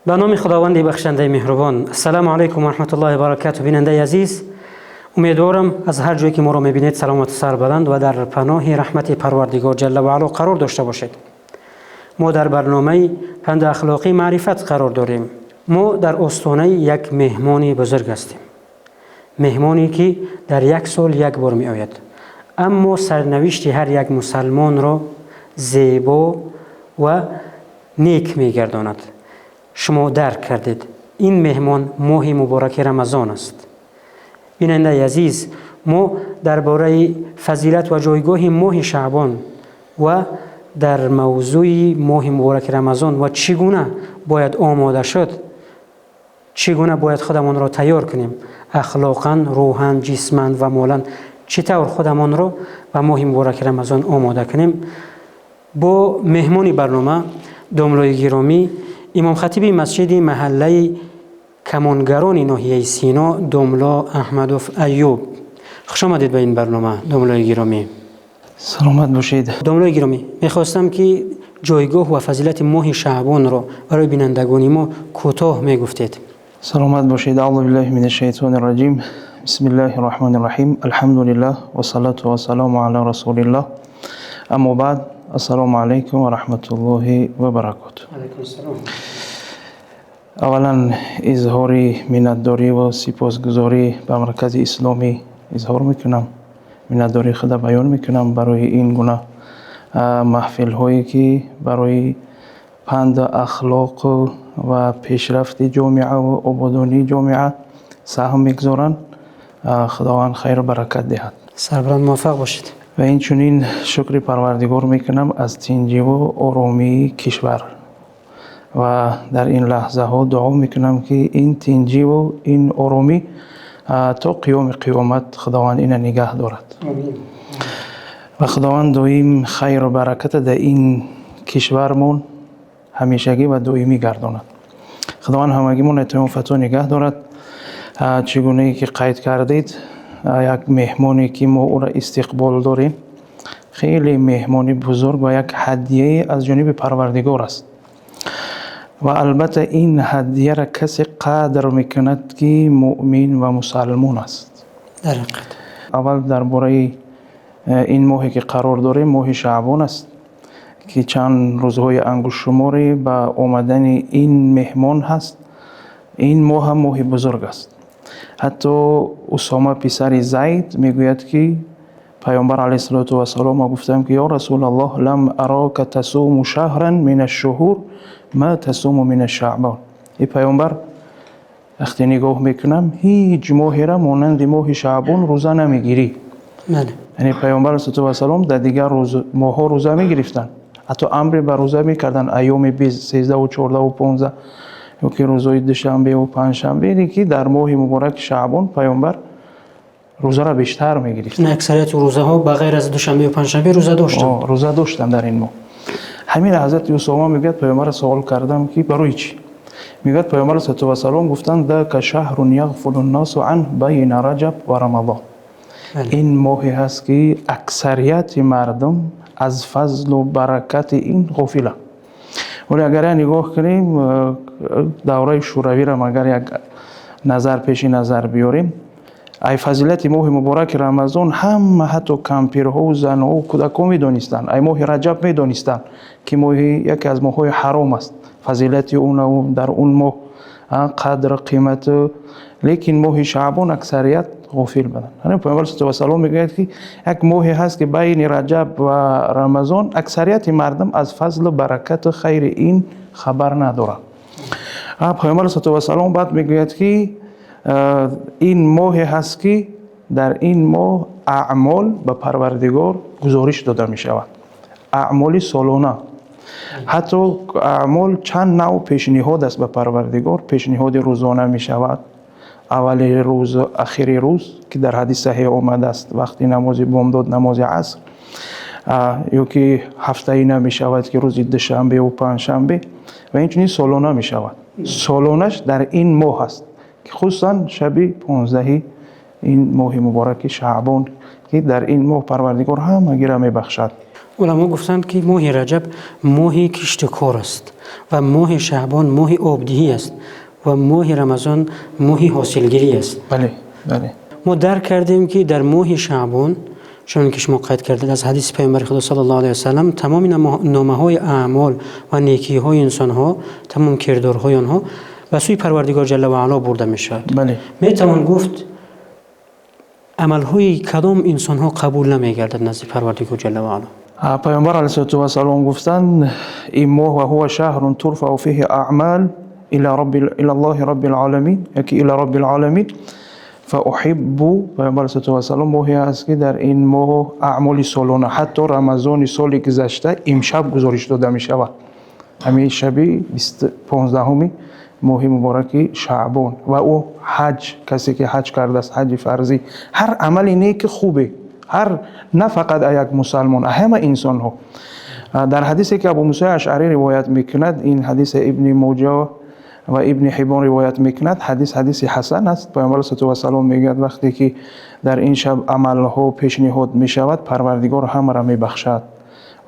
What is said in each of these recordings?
Ба номи Худованди бахшандаи меҳрубон. Ассалому алайкум ва раҳматуллоҳи ва баракатуҳ. Бинандаи азиз, умедворам, аз ҳар ҷое ки моро мебинед, саломату сарбаланд ва дар паноҳи раҳмати Парвардигор ҷалла ва аъло қарор дошта бошед. Мо дар барномаи панду ахлоқӣ маърифат қарор дорем. Мо дар остонаи як меҳмони бузург ҳастем, меҳмоне ки дар як сол як бор меояд, аммо сарнавишти ҳар як мусалмонро зебо ва нек мегардонад. Шумо дарк кардед, ин меҳмон моҳи мубораки Рамазон аст. Бинандаи азиз, мо дар бораи фазилат ва ҷойгоҳи моҳи Шаъбон ва дар мавзӯи моҳи мубораки Рамазон ва чӣ гуна бояд омода шуд, чӣ гуна бояд худамонро тайёр кунем, ахлоқан, рӯҳан, ҷисман ва молан, чӣ тавр худамонро ба моҳи мубораки Рамазон омода кунем, бо меҳмони барнома, домлои гиромӣ, имомхатиби масҷиди маҳаллаи Камонгарони ноҳияи Сино, домло Аҳмадов Аюб. Хуш омадед ба ин барнома, домлои гиромӣ. Саломат бошед. Домлои гиромӣ, мехостам, ки ҷойгоҳ ва фазилати моҳи Шаъбонро барои бинандагони мо кӯтоҳ мегуфтед. Саломат бошед. Аъузу биллаҳи минаш шайтони раҷим. Бисмиллаҳи раҳмони раҳим. Алҳамдулиллаҳ вассалату вассаламу ала расулиллаҳ. Аммо баъд, ассалому алайкум ва раҳматуллоҳи ва баракотуҳ. Алайкум ассалом. Аввалан, изҳори миннатдорӣ ва сипосгузорӣ ба Маркази Исломӣ изҳор мекунам, миннатдории худа баён мекунам барои ин гуна маҳфилҳое, ки барои панду ахлоқу ва пешрафти ҷомеаву ободонии ҷомеа саҳм мегузоранд. Худованд хайру баракат диҳад. Сарбаланд, муваффақ бошед. Ва инчунин шукри Парвардигор мекунам аз тинҷиву оромии кишвар ва дар ин лаҳзаҳо дуо мекунам, ки ин тинҷиву ин оромӣ то қиёми қиёмат Худованд ина нигаҳ дорад ва Худованд доим хайру бараката дар ин кишвармон ҳамешагӣ ва доимӣ гардонад. Худованд ҳамагимон эътимон фато нигаҳ дорад. Чӣ гунае ки қайд кардед, як меҳмоне, ки мо ӯро истиқбол дорем, хеле меҳмони бузург ва як ҳадияе аз ҷониби Парвардигор аст ва албатта ин ҳадияро касе қадр мекунад, ки муъмин ва мусалмон аст. Дар ҳақиқат. Аввал дар бораи ин моҳе, ки қарор дорем, моҳи Шаъбон аст, ки чанд рӯзҳои ангуштшуморе ба омадани ин меҳмон ҳаст. Ин моҳ ҳам моҳи бузург аст. Ҳатто Усома писари Зайд мегӯяд, ки Паёмбар алайҳиссалоту вассалом гуфтам, ки: «Ё Расулаллоҳ, лам арока тасуму шаҳран мин ашшуҳур ма тасуму мин ашшаъбон». Эй Паёмбар, вақте нигоҳ мекунам, ҳеҷ моҳеро монанди моҳи Шаъбон рӯза намегирӣ. Яъне Паёмбар алайҳиссалоту вассалом дар дигар моҳҳо рӯза мегирифтанд, ҳатто амре ба рӯза мекарданд, айёми 13ву 14ву 15 ёки рӯзҳои душанбеву панҷшанбе, ки дар моҳи мубораки Шаъбон Паёмбар рӯзаро бештар мегирифт. Аксарияти рӯзаҳо ба ғайр аз душанбеу панҷшанбе рӯза доштанд. Рӯза доштанд дар ин моҳ. Ҳамин ҳазрати Усома мегӯяд: «Паёмбарро савол кардам, ки барои чӣ?» Мегӯяд, Паёмбар алайҳиссалоту вассалом гуфтанд: «Дака шаҳрун яғфулу ннасу анҳу байна раҷаб ва рамазон». Ин моҳе ҳаст, ки аксарияти мардум аз фазлу баракати ин ғофиланд. Вале агар як нигоҳ кунем, давраи шӯравиро агар як назар пеши назар биёрем, ай фазилати моҳи мубораки Рамазон ҳама, ҳатто кампирҳову занҳову кӯдакҳо медонистанд, ай моҳи Раҷаб медонистанд, ки моҳи яке аз моҳҳои ҳаром аст, фазилати он дар он моҳ, қадру қимату. Лекин моҳи Шаъбон аксарият ғофил буданд. Ҳамин Паёмбар саллаллоҳу вассалом мегӯяд, ки як моҳе ҳаст, ки байни Раҷаб ва Рамазон аксарияти мардум аз фазлу баракату хайри ин хабар надоранд. Паёмбар саллаллоҳу вассалом баъд мегӯяд, ки ин моҳе ҳаст, ки дар ин моҳ аъмол ба Парвардигор гузориш дода мешавад, аъмоли солона. Ҳатто аъмол чанд навъ пешниҳод аст ба Парвардигор: пешниҳоди рӯзона мешавад, аввали рӯз, ахири рӯз, ки дар ҳадис саҳеҳ омадааст, вақти намози бомдод, намози аср, ё ки ҳафтаина мешавад, ки рӯзи душанбеву панҷшанбе, ва инчунин солона мешавад. Солонаш дар ин моҳ аст, ки хусусан шаби 15-и ин моҳи мубораки Шаъбон, ки дар ин моҳ Парвардигор ҳамагиро мебахшад. Уламо гуфтанд, ки моҳи Раҷаб моҳи кишту кор аст. Ва моҳи Шаъбон моҳи обдиҳӣ аст ва моҳи Рамазон моҳи ҳосилгирӣ аст. Бале, бале. Мо дарк кардем, ки дар моҳи Шаъбон, чун ки шумо қайд кардед, аз ҳадиси паёмбари Худо саллаллоҳу алайҳи васаллам, тамоми номаҳои аъмол ва некиҳои инсонҳо, тамоми кирдорҳои онҳо ба сӯи Парвардигор ҷалла ва аъло бурда мешавад. Бале. Метавон гуфт, амалҳои кадом инсонҳо қабул намегардад назди Парвардигор ҷалла ва аъло? Паёмбар алайҳиссалоту вассалом гуфтанд, ин моҳ وهو شهر ترفع فيه الأعمال إلى رب إلى الله رب العالمين, яки إلى رب العالمين فأحب. Паёмбар алайҳиссалоту вассалом, моҳе аст, ки дар ин моҳ аъмоли солона, ҳатто Рамазони соли гузашта имшаб гузориш дода мешавад, ҳамин шаби 15-уми моҳи мубораки Шаъбон. Ва ӯ ҳаҷ, касе ки ҳаҷ кардааст, ҳаҷи фарзӣ, ҳар амали неки хубе, ҳар на фақат як мусалмон, ҳама инсонҳо. Дар ҳадисе, ки Абу Мусои Ашъарӣ ривоят мекунад, ин ҳадисе Ибни Моҷа ва Ибни Ҳибон ривоят мекунад, ҳадис ҳадиси ҳасан аст. Паёмбар алайҳиссалоту вассалом мегӯяд, вақте ки дар ин шаб амалҳо пешниҳод мешавад, Парвардигор ҳамаро мебахшад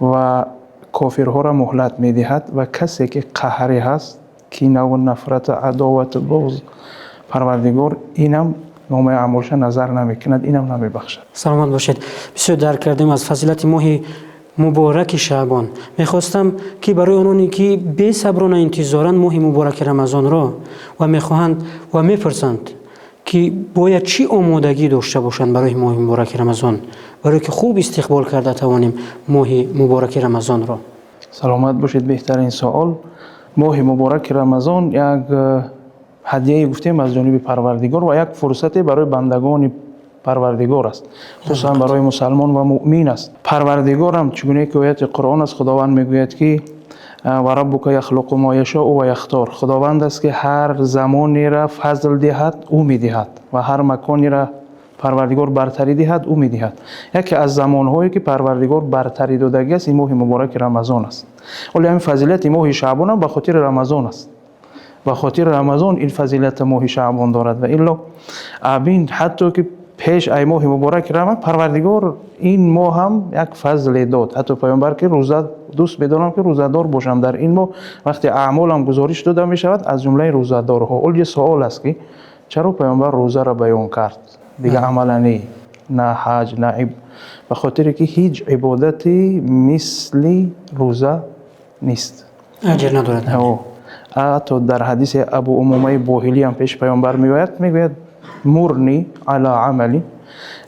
ва кофирҳоро муҳлат медиҳад, ва касе ки қаҳре ҳаст, кинаву нафрату адовату буғз, Парвардигор инам номаи аъмолша назар намекунад, инам намебахшад. Саломат бошед. Бисёр дарк кардем аз фазилати моҳи мубораки Шаъбон. Мехостам, ки барои ононе, ки бесаброна интизоранд моҳи мубораки Рамазонро ва мехоҳанд ва мепурсанд, ки бояд чӣ омодагӣ дошта бошанд барои моҳи мубораки Рамазон, барое ки хуб истиқбол карда тавонем моҳи мубораки Рамазонро. Саломат бошед, беҳтарин суол. Моҳи мубораки Рамазон як ҳадияе, гуфтем, аз ҷониби Парвардигор ва як фурсате барои бандагони Парвардигор аст, хусусан барои мусалмон ва муъмин аст. Парвардигорам, чӣ гуне ки ояти Қуръон аст, Худованд мегӯяд, ки وربك يخلق ما يشاء ويختار. Худованд аст, ки ҳар замонеро фазл диҳад, ӯ медиҳад, ва ҳар маконеро Парвардигор бартарӣ диҳад, ӯ медиҳад. Яке аз замонҳое, ки Парвардигор бартарӣ додагӣ аст, ин моҳи мубораки Рамазон аст. Ҳоло ҳамин фазилати моҳи Шаъбонам ба хотири Рамазон аст, ба хотири Рамазон ин фазилата моҳи Шаъбон дорад. Ва илло абин, ҳатто ки пеш ай моҳи мубораки Рамазон Парвардигор ин моҳ ҳам як фазле дод. Ҳатто паёмбар, ки рӯза дӯст медорам, ки рӯзадор бошам дар ин моҳ, вақте аъмолам гузориш дода мешавад, аз ҷумлаи рӯзадорҳо. Ҳол یه суол аст, ки чаро паёмбар рӯзаро баён кард, дига амала не, на ҳаҷ, на иб? Ба хотире ки ҳеҷ ибодате мисли рӯза нест. Аҷр надорад. Ҳатто дар ҳадиси Абу Умумаи Боҳилӣ ҳам пеши паёмбар меояд, мегӯяд: مرني على عمل.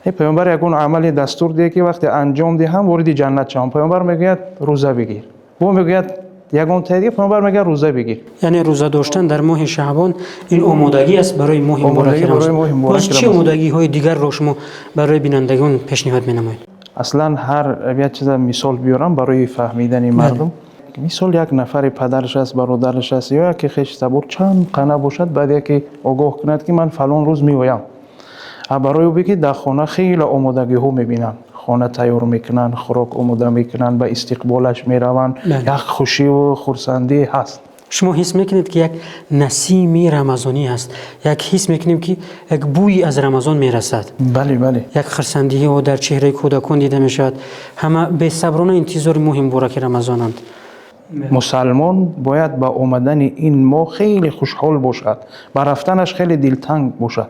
Эй паёмбар, ягон амале дастур диҳе, ки вақте анҷом диҳам, вориди ҷаннат шавам. Паёмбар мегӯяд: рӯза бигир. Бо мегӯяд ягон таи дига, паёмбар мегӯяд: рӯза бигир. Яъне рӯза доштан дар моҳи Шаъбон ин омодагӣ аст барои моҳи мубораки Рамазон. Боз чӣ омодагиҳои дигарро шумо барои бинандагон пешниҳод менамоед? Аслан ҳар як чиза мисол биёрам барои фаҳмидани мардум. Мисол, як нафаре падараш аст, бародараш аст ё яке хеши табор чанд қана бошад, баъд яке огоҳ кунад, ки ман фалон рӯз меоям, барои ӯ ки дар хона хеле омодагиҳо мебинанд, хона тайёр мекунанд, хӯрок омода мекунанд, ба истиқболаш мераванд, як хушиву хурсандӣ ҳаст. Шумо ҳис мекунед, ки як насими рамазонӣ ҳаст, як ҳис мекунем, ки як бӯи аз Рамазон мерасад. Бале, бале. Як хурсандиҳо дар чеҳраи кӯдакон дида мешавад, ҳама бесаброна интизори моҳи мубораки Рамазонанд. Мусалмон бояд ба омадани ин моҳ хеле хушҳол бошад, ба рафтанаш хеле дилтанг бошад.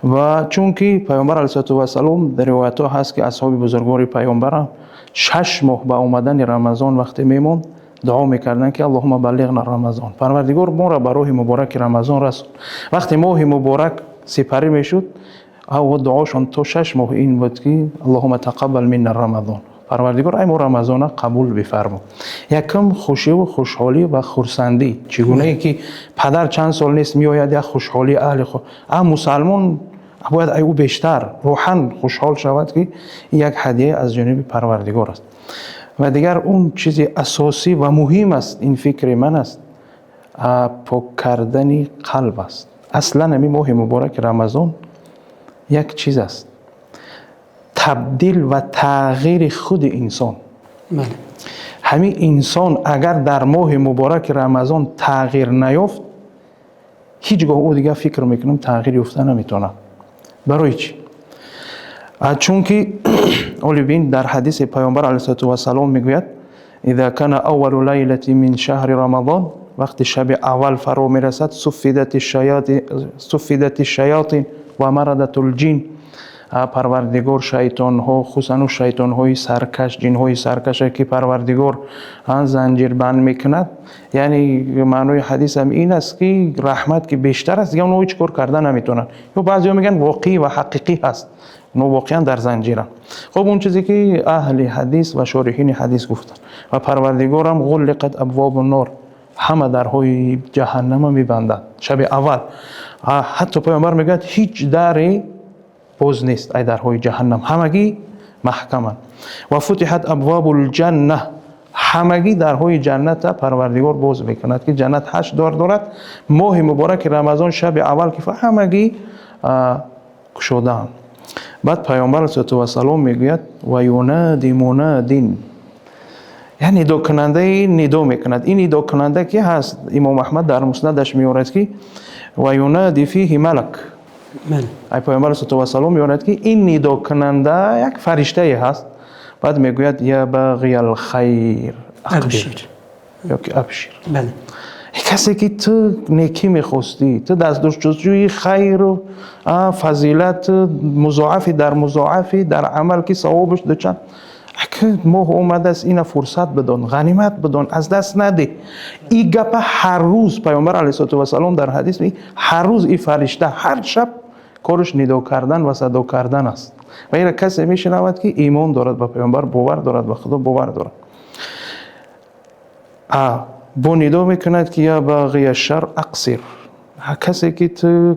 Ва чунки паёмбар алайҳиссалоту вассалом, дар ривоятҳо ҳаст, ки асҳоби бузургвори паёмбарам 6 моҳ ба омадани Рамазон вақте мемонд, дуо мекарданд, ки اللهم بلغنا رمضان, Парвардигор, моро ба роҳи мубораки Рамазон расон. Вақте моҳи муборак сипарӣ мешуд, дуошон то 6 моҳ ин буд, ки اللهم تقبل منا رمضان, Парвардигор, ай мо Рамазона қабул бифармо. Якум хушиву хушҳолӣ ва хурсандӣ, чӣ гунае ки падар чанд сол нест меояд, як хушҳолии аҳли худ, а мусалмон бояд ай ӯ бештар рӯҳан хушҳол шавад, ки ин як ҳадия аз ҷониби Парвардигор аст. Ва дигар он чизи асосӣ ва муҳим аст, ин фикри ман аст, пок кардани қалб аст. Аслан ҳамин моҳи мубораки Рамазон як чиз аст: табдил ва тағйири худи инсон. Ҳамин инсон агар дар моҳи мубораки Рамазон тағйир наёфт, ҳеҷ гоҳ ӯ дигар, фикр мекунам, тағйир ёфта наметавонад. Барои чӣ? Чунки оли бин, дар ҳадиси паёмбар алайҳиссалоту вассалом мегӯяд: إذا كان أول ليلة من شهر رمضان، وقتی شب اول فرا میرسد، صفدت الشیاطین و مردت الجن، پروردگار شیطان ها، خصوصا شیطان های سرکش، جن های سرکش که پروردگار زنجیر بند میکند. یعنی معنای حدیث هم این است که رحمت که بیشتر است، دیگه اونها هیچ کار کردن نمیتونن. یا بعضی ها میگن واقعی و حقیقی هست، اونا واقعا در زنجیرن. خب اون چیزی که اهل حدیث و شارحین حدیث گفتن. و پروردگار هم غلقت ابواب النار، همه درهای جهنم میبندد شب اول. حتی پیامبر میگه هیچ دری باز نیست، ای درهای جهنم همگی محکمن. و فتحت ابواب الجنه، همگی درهای جنت پروردگار باز میکند که جنت 8 در دارد. ماه مبارک رمضان شب اول که همگی گشودن. بعد پیامبر صلی الله علیه و سلام میگوید و ینادی منادین، یعنی ندو کننده ندو میکند. این ندو کننده کی هست؟ امام احمد در مسندش میورد که و ینادی فیه ملک. ای پیامبر صلی الله علیه و سلام میورد که این ندو کننده یک فرشته هست. بعد میگوید یا باغی الخیر ابشر، یا که ابشر. بله، کسی که تو نیکی میخواستی، تو دست جستجوی خیر و فضیلت مضاعفی در مضاعفی در عمل که ثوابش دوچند، اگه ماه اومده است اینا فرصت بدون، غنیمت بدون، از دست نده. این گپ هر روز پیامبر علیه الصلاة والسلام در حدیث می هر روز این فرشته هر شب کارش ندا کردن و صدا کردن است. و این کسی میشنود که ایمان دارد، به پیامبر باور دارد، به خدا باور دارد. با ندا میکند که یا باغی الشر اقصر، کسی که تو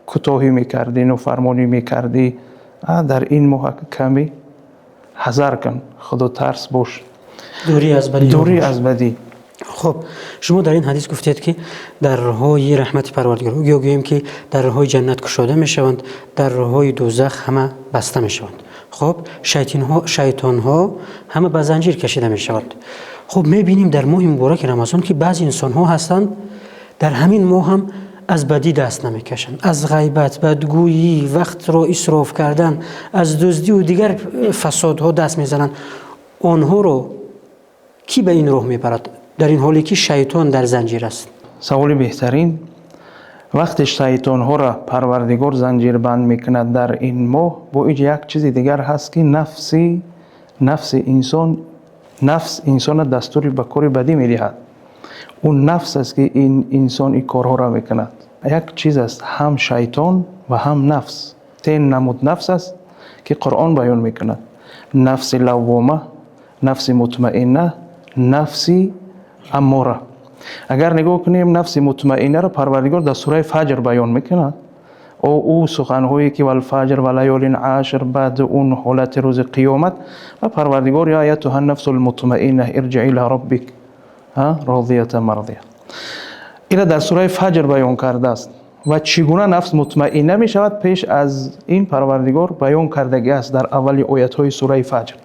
کوتاهی میکردی، نافرمانی میکردی، در این ماه کمی حذر کن، خدا ترس باش، دوری از بدی، دوری از بدی. خب شما در این حدیث گفتید که درهای رحمت پروردگار، یا گوییم که درهای جنت گشوده میشوند، درهای دوزخ همه بسته میشوند. خب شیطان ها همه به زنجیر کشیده میشوند. خب میبینیم در ماه مبارک رمضان که بعضی انسان ها هستند در همین ماه هم از بدی دست نمیکشند، از غیبت، بدگویی، وقت را اسراف کردن، از دزدی و دیگر فسادها دست میزنند. آنها رو کی به این راه میبرد در این حالی که شیطان در زنجیر است؟ سوال بهترین. وقتی شیطان ها را پروردگار زنجیر بند میکند در این ماه، با اینجا یک چیز دیگر هست که نفس انسان، نفس انسان دستوری به کار بدی میدهد. اون نفس است که این انسان این کارها را میکند. یک چیز است، هم شیطان و هم نفس. سه نمود نفس است که قرآن بیان میکند: نفس لوامه، نفس مطمئنه، نفس اماره. اگر نگاه کنیم نفس مطمئنه را پروردگار در سوره فجر بیان میکند. او سخنهایی که والفجر و لیال عشر، بعد اون حالت روز قیامت، و پروردگار یا ایتها النفس المطمئنه ارجعی الی ربک راضیه مرضیه. این در سوره فجر بیان کرده است و چگونه نفس مطمئنه می شود پیش از این پروردگار بیان کردگی است در اول آیت های سوره فجر.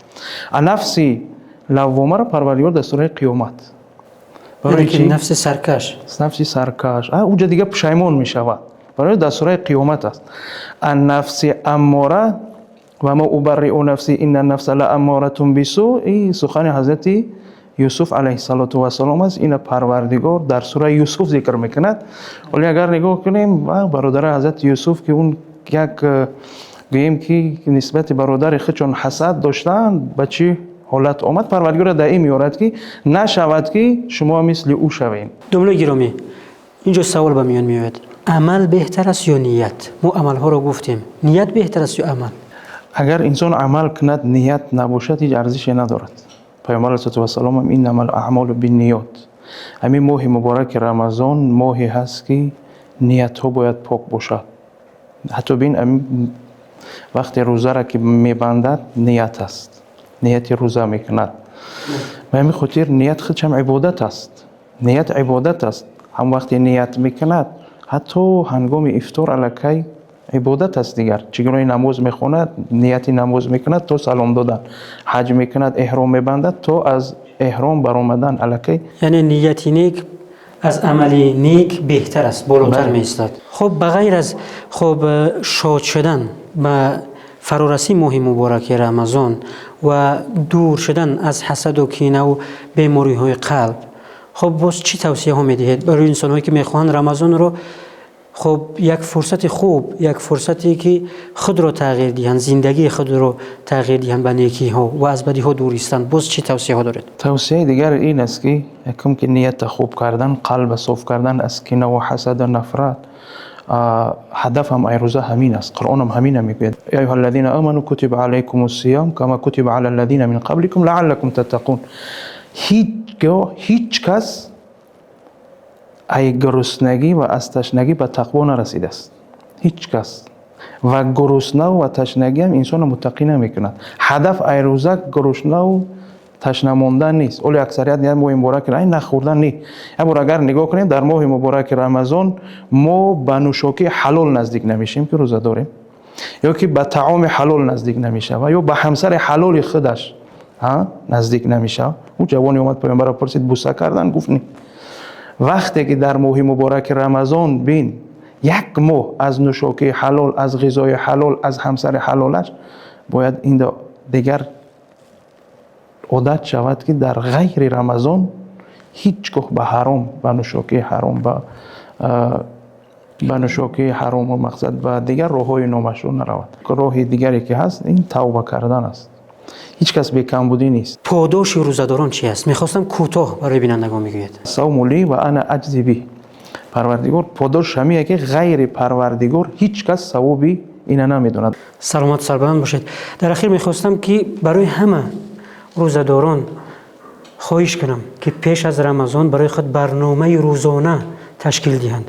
نفس لوامه را پروردگار در سوره قیامت. برای چی؟ نفس سرکش، نفس سرکش اونجا دیگه پشیمان می شود، برای در سوره قیامت است. النفس اماره و ما ابرئ نفسی ان النفس لاماره بالسوء، این سخن حضرت یوسف علیه السلام است. این پروردگار در سوره یوسف ذکر میکند. ولی اگر نگاه کنیم برادر حضرت یوسف که اون یک گوییم که نسبت برادر خودشون حسد داشتن، به چی حالت آمد؟ پروردگار در این میارد که نشود که شما مثل او شوین. دمله گرامی، اینجا سوال به میان میآید: عمل بهتر است یا نیت؟ ما عملها رو گفتیم، نیت بهتر است یا عمل؟ اگر انسان عمل کند نیت نباشد هیچ ارزشی ندارد. پیامبر علیه السلام هم انما الاعمال بالنیات. همین ماه مبارک رمضان ماهی هست که نیت ها باید پاک باشد. حتی بین وقتی روزه را که میبندد نیت است، نیت روزه میکند. به همین خاطر نیت خودش هم عبادت است. نیت عبادت است. هم وقتی نیت میکند حتی هنگام افطار الکی عبادت است دیگر. چگونه نماز میخواند نیت نماز میکند تا سلام دادن، حج میکند احرام میبندد تا از احرام برآمدن الکی. یعنی نیت نیک از عمل نیک بهتر است، بالاتر میایستد. خب بغیر از خب شاد شدن به فرارسی ماه مبارک رمضان ва дур шудан аз ҳасад ва кина ва бемориҳои қалб, хуб, боз чӣ тавсияҳо медиҳед барои инсонҳое, ки мехоҳанд Рамазонро, хуб, як фурсати хуб, як фурсате ки худро тағйир диҳанд, зиндагии худро тағйир диҳанд ба некиҳо ва аз бадиҳо дур истанд? Боз чӣ тавсияҳо доред? Тавсияи дигар ин аст, ки якум ки нията хуб кардан, қалба соф кардан аз кина ва ҳасад ва нафрат. Ҳадаф ҳам ай рӯза ҳамин аст, Қуръонам ҳамина мегӯяд: يا أيها الذين آمنوا كتب عليكم الصيام كما كتب على الذين من قبلكم لعلكم تتقون. Ҳеҷ гоҳ ҳеҷ кас ай гуруснагӣ ва аз ташнагӣ ба тақво нарасидааст, ҳеҷ кас. Ва гуруснаву ва ташнагиам инсонро муттақӣ намекунад. Ҳадаф ай рӯза гуруснаву ташна мондан нест. Оле аксарият як моҳи мубораки ай нахӯрдан не. Як бор агар нигоҳ кунем, дар моҳи мубораки Рамазон мо ба нӯшокии ҳалол наздик намешем, ки рӯза дорем, ё ки ба таоми ҳалол наздик намешава, ё ба ҳамсари ҳалоли худаш наздик намешава. Ӯ ҷавоне омад, паёмбарро пурсид: «Буса кардан?» Гуфт: «Не». Вақте ки дар моҳи мубораки Рамазон бин, як моҳ аз нӯшокии ҳалол, аз ғизои ҳалол, аз ҳамсари ҳалолаш бояд ин дигар одат шавад, ки дар ғайри Рамазон ҳеҷ гоҳ ба ҳаром, ба нӯшокии ҳаром, ба нӯшокии ҳарому мақсад, ба дигар роҳҳои номашрӯъ наравад. Роҳи дигаре ки ҳаст, ин тавба кардан аст. Ҳеҷ кас бекамбудӣ нест. Подоши рӯзадорон чи аст? Мехостам кӯтоҳ барои бинандагон мегӯяд. الصوم لي وأنا أجزي به. Парвардигор подош ҳамие, ки ғайри Парвардигор ҳеҷ кас савоби ина намедонад. Саломату сарбаланд бошед. Дар ахир мехостам, ки барои ҳама рӯзадорон хоҳиш кунам, ки пеш аз Рамазон барои худ барномаи рӯзона ташкил диҳанд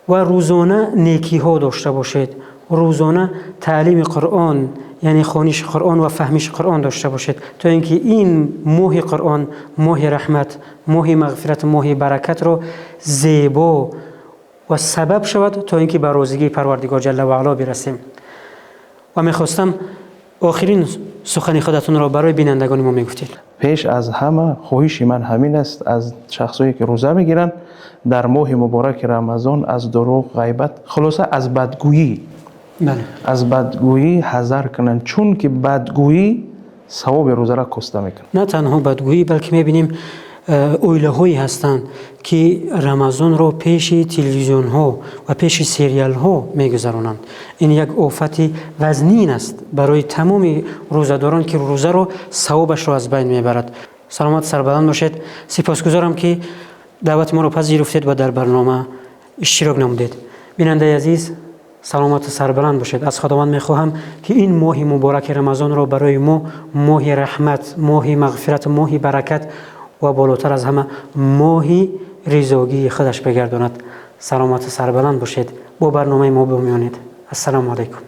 ва рӯзона некиҳо дошта бошед, рӯзона таълими Қуръон, яъне хониши Қуръон ва фаҳмиши Қуръон дошта бошед, то ин ки ин моҳи Қуръон, моҳи раҳмат, моҳи мағфират, моҳи баракатро зебо ва сабаб шавад, то ин ки ба розигии Парвардигор ҷалла ва аъло бирасем. Ва мехостам охирин сухани худатонро барои бинандагони мо мегуфтед. Пеш аз ҳама хоҳиши ман ҳамин аст аз шахсое, ки рӯза мегиранд: дар моҳи мубораки Рамазон аз дурӯғ, ғайбат, хулоса, аз бадгӯӣ, аз бадгӯӣ ҳазар кунанд, чунки бадгӯӣ савоби рӯзаро коста мекунад. На танҳо бадгӯӣ, балки мебинем, оилаҳое ҳастанд, ки Рамазонро пеши телевизионҳо ва пеши сериалҳо мегузаронанд. Ин як офати вазнин аст барои тамоми рӯзадорон, ки рӯзаро, савобашро аз байн мебарад. Саломат, сарбаланд бошед. Сипосгузорам, ки даъвати моро пазируфтед ва дар барнома иштирок намудед. Бинандаи азиз, саломату сарбаланд бошед. Аз Худованд мехоҳам, ки ин моҳи мубораки Рамазонро барои мо моҳи раҳмат, моҳи мағфират, моҳи баракат ва болотар аз ҳама моҳи ризогии худаш бигардонад. Саломату сарбаланд бошед, бо барномаи мо бимонед. Ассалому алайкум.